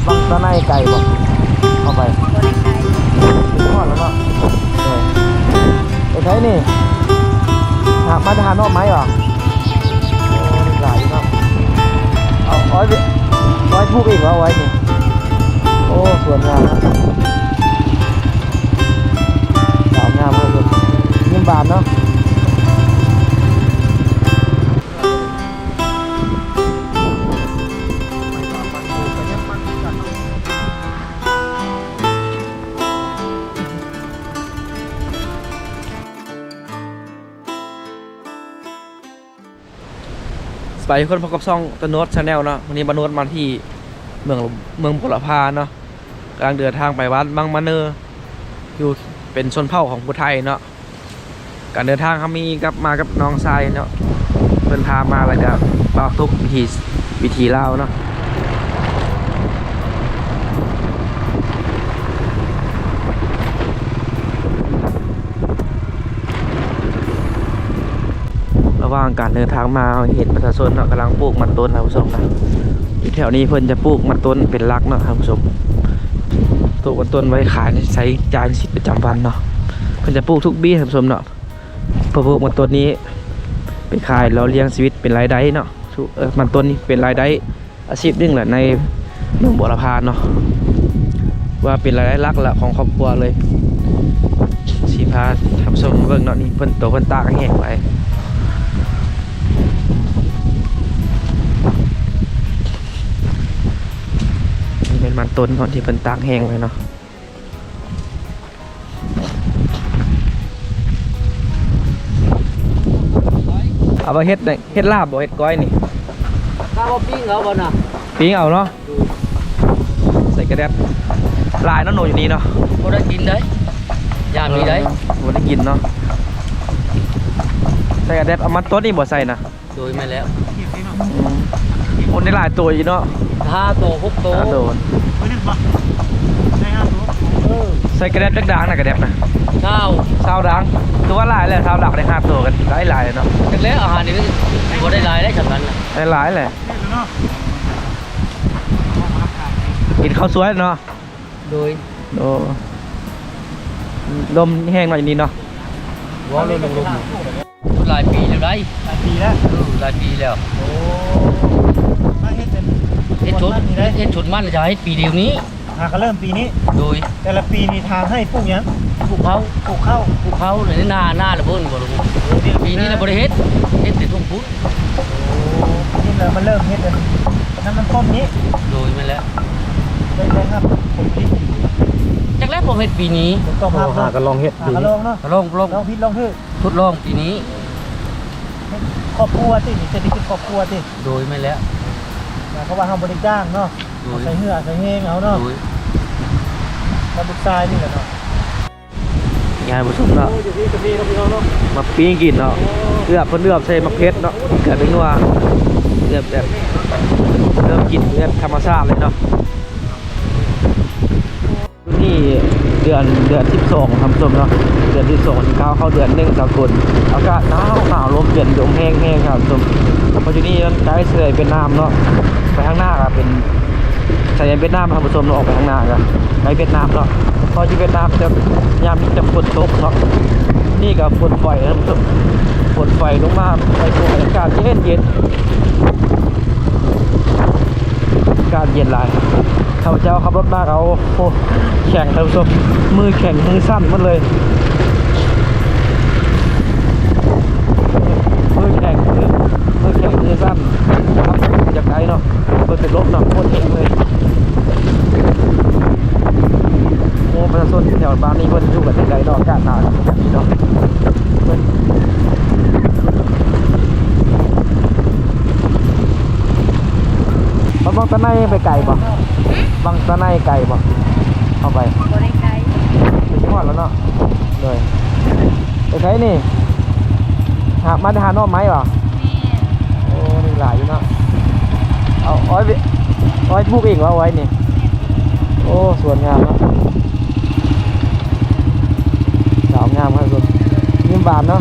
ບັງຕາໄນໄກບໍ່? ເຂົ້າໄປ ບໍ່ໄດ້ໄກ ຮອດແລ້ວເນາະ. ເອີ ໄປໃສນີ້? ຫາ ມາແຕ່ຫາໜໍ່ໄມ້ຫວາ? ໂອ້ ຫຼາຍຢູ່ເນາະ. ເອົາອ້ອຍ ອ້ອຍປູກເອງຫວາອ້ອຍນີ້? ໂອ້ ສວນງາມເນາະ ສາວງາມເນາະ ຍິ້ມບານເນາະ. ສະບາຍດີທຸກຄົນ, ພົບກັບຊ່ອງ ຕະໂນດ Channel ເນາະ. ມື້ນີ້ ບ່າວໂນດ ມາທີ່ເມືອງ ເມືອງບົວລະພາເນາະ, ກຳລັງເດີນທາງໄປວັດບັງມະເນີ ຢູ່ ເປັນຊົນເຜົ່າຂອງຜູ້ໄທເນາະ. ການເດີນທາງເຮົາມີກັບ ມາກັບນ້ອງຊາຍເນາະ, ເພິ່ນພາມາ ແລ້ວກະບອກທຸກວິຖີ ວິຖີລາວເນາະ. ລະຫວ່າງການເດີນທາງມາ ເຮົາເຫັນປະຊາຊົນເນາະ ກຳລັງປູກມັນຕົ້ນ ທ່ານຜູ້ຊົມນະ. ຢູ່ແຖວນີ້ເພິ່ນຈະປູກມັນຕົ້ນເປັນຫຼັກເນາະ ທ່ານຜູ້ຊົມ, ປູກມັນຕົ້ນໄວ້ຂາຍໃຊ້ຈ່າຍໃນຊີວິດປະຈຳວັນເນາະ. ເພິ່ນຈະປູກທຸກປີ ທ່ານຜູ້ຊົມເນາະ. ເພາະປູກມັນຕົ້ນນີ້ໄປຂາຍ ແລ້ວລ້ຽງຊີວິດເປັນລາຍໄດ້ເນາະ. ເອີ ມັນຕົ້ນນີ້ເປັນລາຍໄດ້ອາຊີບໜຶ່ງແຫຼະ ໃນເມືອງບົວລະພາເນາະ, ວ່າເປັນລາຍໄດ້ຫຼັກລະຂອງຄອບຄົວເລີຍ. ຊິພາທ່ານຜູ້ຊົມເບິ່ງເນາະ, ນີ້ເພິ່ນ ໂຕເພິ່ນຕາກແຫ້ງໄວ້. ນີ້ແມ່ນມັນຕົ້ນເນາະ ທີ່ເພິ່ນຕາກແຫ້ງໄວ້ເນາະ. ເອົາໄປເຮັດ ເຮັດລາບບໍ່ ເຮັດກ້ອຍນີ້? ຖ້າວ່າປີ້ງເອົາບໍ່ນະ? ປີ້ງເອົາເນາະ. ໃສ່ກະແດັບ ຫຼາຍເນາະ ໜູຢູ່ນີ້ເນາະ. ບໍ່ໄດ້ກິນໄດ໋ ຢ້ານມີໄດ໋. ເອີ ບໍ່ໄດ້ກິນເນາະ. ໃສ່ກະແດັບ ເອົາມັນຕົ້ນນີ້ບໍ່ໃສ່ນະ? ໂດຍ ແມ່ນແລ້ວ. ອືມ ຄົນໄດ້ຫຼາຍໂຕຢູ່ເນາະ, ຫ້າໂຕ ຫົກໂຕ ຫ້າໂຕ. ໃສ່ກະແດັບຈັກດາງນະ ກະແດັບນະ? ຊາວ ຊາວດາງ. ຖືວ່າຫຼາຍແຫຼະ ຊາວດາງໄດ້ຫ້າໂຕ ກະໄດ້ຫຼາຍເນາະ. ຈັກແລ້ວ ອາຫານນີ້ຖືວ່າໄດ້ຫຼາຍແຫຼະ ສຳນັ້ນນະ. ໄດ້ຫຼາຍແຫຼະ. ກິນເຂົ້າສວຍເນາະ. ໂດຍ. ໂອ້ ລົມແຮງເນາະ ຢູ່ນີ້ເນາະ. ວ້າວ ລົມ ລົມ ລົມ ຫຼາຍປີແລ້ວໄດ໋. ຫຼາຍປີແລ້ວ. ເອີ ຫຼາຍປີແລ້ວ. ໂອ້ ມາເຮັດເປັນ ເຮັດສົວນ ເຮັດສົວນມັນ ຈະເຮັດປີດຽວນີ້. ຫາກະເລີ່ມປີນີ້. ໂດຍ. ແຕ່ລະປີນີ້ ທາງໃຫ້ປູກຫຍັງ? ປູກເຂົ້າ. ປູກເຂົ້າ. ປູກເຂົ້າ ໃນນາ ນາລະເບິ່ງບໍ່ລູກ. ໂອ້ ປີນີ້ລະບໍ່ໄດ້ເຮັດ ເຮັດແຕ່ທົ່ງພຸ້ນ. ໂອ້ ນີ້ລະມາເລີ່ມເຮັດອັນນັ້ນ ມັນຕົ້ນນີ້. ໂດຍ ແມ່ນແລ້ວ. ໄດ້ ໄດ້ຮັບຜົນຜະລິດດີ. ຈັກແລ້ວ ບໍ່ເຮັດປີນີ້. ຕ້ອງຫາ ຫາກະລອງເຮັດ. ຫາກະລອງເນາະ. ລອງ ລອງ ລອງຜິດລອງຖືກ. ທົດລອງປີນີ້. ຄອບຄົວຕິ ນີ້ ເສດຖະກິດຄອບຄົວຕິ. ໂດຍ ແມ່ນແລ້ວ. ໝາຍຄວາມວ່າເຮົາບໍ່ໄດ້ຈ້າງເນາະ. ໂດຍ. ອາໄສເຫື່ອອາໄສແຮງເຮົາເນາະ. ໂດຍ. ກັບລູກຊາຍນີ້ແຫຼະເນາະ. ຍາຍຜູ້ຊົມເນາະ ມາປີ້ງກິນເນາະ. ເອືອບ ເພິ່ນເອືອບໃສ່ໝາກເຜັດເນາະ ເກືອແປ້ງນົວ ເອືອບແບບ ເລີ່ມກິນແບບທຳມະຊາດເລີຍເນາະ. ນີ້ເດືອນ ເດືອນສິບສອງ ທ່ານຜູ້ຊົມເນາະ, ເດືອນສິບສອງ ຊິກ້າວເຂົ້າເດືອນໜຶ່ງສາກົນ. ອາກາດໜາວ ໜາວ ລົມເຢັນ ລົມແຮງໆ ທ່ານຜູ້ຊົມ. ເພາະຢູ່ນີ້ມັນໃກ້ຊາຍແດນຫວຽດນາມເນາະ, ໄປທາງໜ້າກະເປັນ ຊາຍແດນຫວຽດນາມ ທ່ານຜູ້ຊົມເນາະ. ອອກໄປທາງໜ້າກະໃກ້ຫວຽດນາມເນາະ, ເພາະຢູ່ຫວຽດນາມຈະ ຍາມນີ້ຈະຝົນຕົກເນາະ, ນີ້ກະຝົນຝອຍ ທ່ານຜູ້ຊົມ, ຝົນຝອຍລົງມາ ໄປຕົກ ອາກາດເຢັນໆ. ອາກາດເຢັນຫຼາຍ. ຂ້າພະເຈົ້າຂັບລົດມາກະ ໂອ້ ແຂງ ທ່ານຜູ້ຊົມ, ມືແຂງມືສັ່ນໝົດເລີຍ, ມືແຂງ ມື ມືແຂງມືສັ່ນ. ຂັບລົດຈາກໄກເນາະ, ເບິ່ງເປັນລົມເນາະ ໂຄດແຮງເລີຍ. ໂອ້ ປະຊາຊົນແຖວບ້ານນີ້ເພິ່ນຢູ່ກັນຈັ່ງໃດເນາະ, ອາກາດໜາວແບບນີ້ເນາະ. ວັດບັງຕາໄນໄປໄກບໍ່? ຫື? ບັງຕາໄນໄກບໍ່? ເຂົ້າໄປ ບໍ່ໄດ້ໄກ ໄປຮອດແລ້ວເນາະ. ໂດຍ. ໄປໃສນີ້? ຫາ ມາແຕ່ຫາໜໍ່ໄມ້ຫວາ? ແມ່ນ. ໂອ້ ໄດ້ຫຼາຍຢູ່ເນາະ. ເອົາອ້ອຍ ອ້ອຍປູກເອງຫວາອ້ອຍນີ້? ແມ່ນ. ໂອ້ ສວນງາມເນາະ. ສາວງາມຄັກ ຍິ້ມບານເນາະ.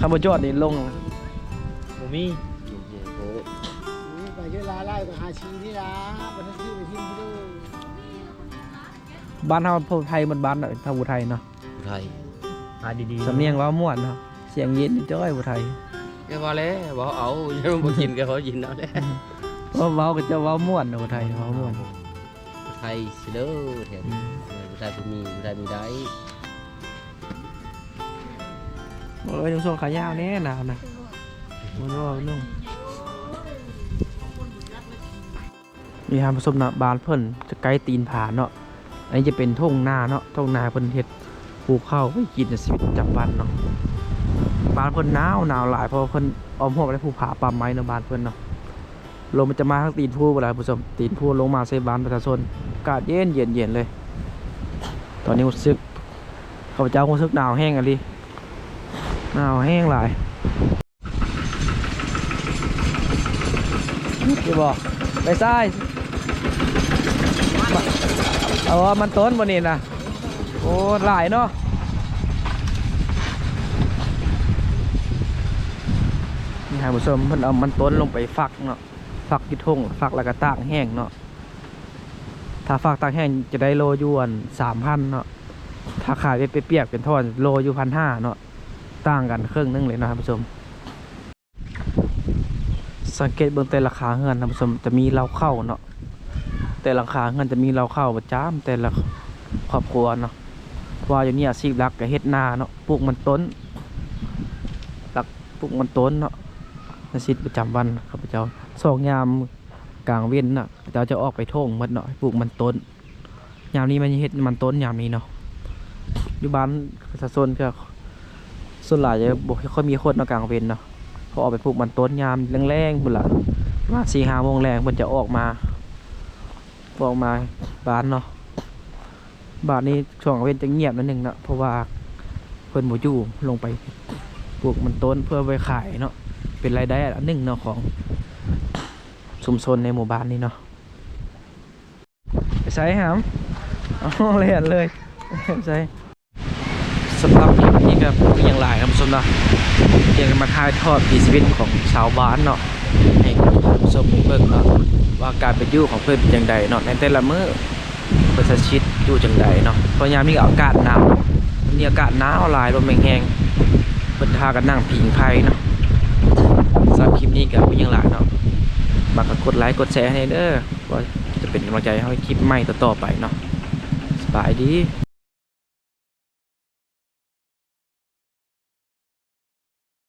ຄັນບໍ່ຈອດນີ້ລົງ ບໍ່ມີ ໂອ້ຍ ໄປເຍອະຫຼາຍໆ ກໍຫາຊີນີ້ລະ ບໍ່ທັນຊື້ໄປຖິ້ມເດີ. ບ້ານເຮົາຜູ້ໄທໝົດບ້ານເນາະ ເຮົາຜູ້ໄທເນາະ ຜູ້ໄທ ຫາດີໆ ສຳນຽງເວົ້າມ່ວນເນາະ ສຽງເຢັນຈ້ອຍຜູ້ໄທ. ແຕ່ວ່າແຫຼະ ເວົ້າເອົາ ບໍ່ກິນກໍເວົ້າກິນເອົາແຫຼະ ເວົ້າ ເວົ້າກໍຈະເວົ້າມ່ວນເນາະ ຜູ້ໄທເວົ້າມ່ວນ ຜູ້ໄທຊິເລີແທ້ ອືມ ເອີ ຜູ້ໄທຜູ້ມີ ຜູ້ໄທມີໄດ້. ໂອ້ຍ ນຸ່ງສົ້ງຂາຍາວແດ່ໜາວນະ ບໍ່ຮູ້ນຸ່ງ. ນີ້ທ່ານຜູ້ຊົມເນາະ ບ້ານເພິ່ນຈະໃກ້ຕີນຜາເນາະ ອັນນີ້ຈະເປັນທົ່ງນາເນາະ ທົ່ງນາເພິ່ນເຮັດປູກເຂົ້າໄວ້ກິນໃນຊີວິດປະຈຳວັນເນາະ. ບ້ານເພິ່ນໜາວ ໜາວຫຼາຍ ເພາະວ່າເພິ່ນອ້ອມຮອບດ້ວຍພູຜາປ່າໄມ້ເນາະ ບ້ານເພິ່ນເນາະ. ລົມມັນຈະມາທາງຕີນພູພຸ້ນລະທ່ານຜູ້ຊົມ ຕີນພູລົງມາໃສ່ບ້ານປະຊາຊົນ ອາກາດເຢັນໆ ເຢັນເລີຍ. ຕອນນີ້ຮູ້ສຶກ ຂ້າພະເຈົ້າຮູ້ສຶກໜາວແຮງອີ່ຫຼີ ໜາວແຮງຫຼາຍ. ຢູ່ບໍ່ ໄປຊ້າຍ ເອົາມັນຕົ້ນບໍ່ນີ້ນະ ໂອ້ ຫຼາຍເນາະ. ນີ້ທ່ານຜູ້ຊົມ ເພິ່ນເອົາມັນຕົ້ນລົງໄປຝັກເນາະ ຝັກຢູ່ທົ່ງ ຝັກແລ້ວກໍຕາກແຫ້ງເນາະ. ຖ້າຝັກຕາກແຫ້ງຈະໄດ້ໂລຢູ່ອັນສາມພັນເນາະ ຖ້າຂາຍເປັນປຽກເປັນທ່ອນໂລຢູ່ພັນຫ້າເນາະ ຕ່າງກັນເຄິ່ງໜຶ່ງເລີຍເນາະທ່ານຜູ້ຊົມ. ສັງເກດເບິ່ງແຕ່ລະຄາເຮືອນທ່ານຜູ້ຊົມ ຈະມີເລົ້າເຂົ້າເນາະ ແຕ່ລະຄາເຮືອນຈະມີເລົ້າເຂົ້າປະຈຳແຕ່ລະຄອບຄົວເນາະ. ເພາະວ່າຢູ່ນີ້ອາຊີບຫຼັກກໍເຮັດນາເນາະ ປູກມັນຕົ້ນ ຫຼັກປູກມັນຕົ້ນເນາະ ໃນຊີວິດປະຈຳວັນຂ້າພະເຈົ້າ ຊ່ວງຍາມກາງເວັນເນາະ ເຂົາເຈົ້າຈະອອກໄປທົ່ງໝົດເນາະ ໄປປູກມັນຕົ້ນ. ຍາມນີ້ມັນເຮັດມັນຕົ້ນຍາມນີ້ເນາະ ຢູ່ບ້ານປະຊາຊົນກໍສ່ວນຫຼາຍຈະບໍ່ຄ່ອຍມີຄົນເນາະ ກາງເວັນເນາະ ເຂົາອອກໄປປູກມັນຕົ້ນຍາມແລງໆ ພຸ້ນລະ ປະມານສີ່ຫ້າໂມງແລງເພິ່ນຈະອອກມາ ອອກມາບ້ານເນາະ. ບ້ານນີ້ຊ່ວງກາງເວັນຈະງຽບໜ້ອຍໜຶ່ງເນາະ ເພາະວ່າເພິ່ນບໍ່ຢູ່ ລົງໄປປູກມັນຕົ້ນເພື່ອໄວ້ຂາຍເນາະ ເປັນລາຍໄດ້ອັນໜຶ່ງເນາະ ຂອງຊຸມຊົນໃນໝູ່ບ້ານນີ້ເນາະ. ໄປໃສຫາມ? ເອົາແລ່ນເລີຍ ໄປໃສ? ສຳລັບຄລິບນີ້ກໍບໍ່ມີຫຍັງຫຼາຍທ່ານຜູ້ຊົມເນາະ ພຽງແຕ່ມາຖ່າຍທອດວິຖີຊີວິດຂອງຊາວບ້ານເນາະ ໃຫ້ທ່ານຜູ້ຊົມໄດ້ເບິ່ງເນາະ ວ່າການເປັນຢູ່ຂອງເພິ່ນເປັນຈັ່ງໃດເນາະ ໃນແຕ່ລະມື້ເພິ່ນໃຊ້ຊີວິດຢູ່ຈັ່ງໃດເນາະ. ເພາະຍາມນີ້ອາກາດໜາວ ມື້ນີ້ອາກາດໜາວຫຼາຍ ລົມແຮງໆ ເພິ່ນພາກັນນັ່ງຜິງໄຟເນາະ. ສຳລັບຄລິບນີ້ກໍບໍ່ມີຫຍັງຫຼາຍເນາະ ມັກກໍກົດໄລກົດແຊໃຫ້ແດ່ເດີ ເພື່ອຈະເປັນກຳລັງໃຈໃຫ້ເຮົາເຮັດຄລິບໃໝ່ຕໍ່ໆໄປເນາະ. ສະບາຍດີ.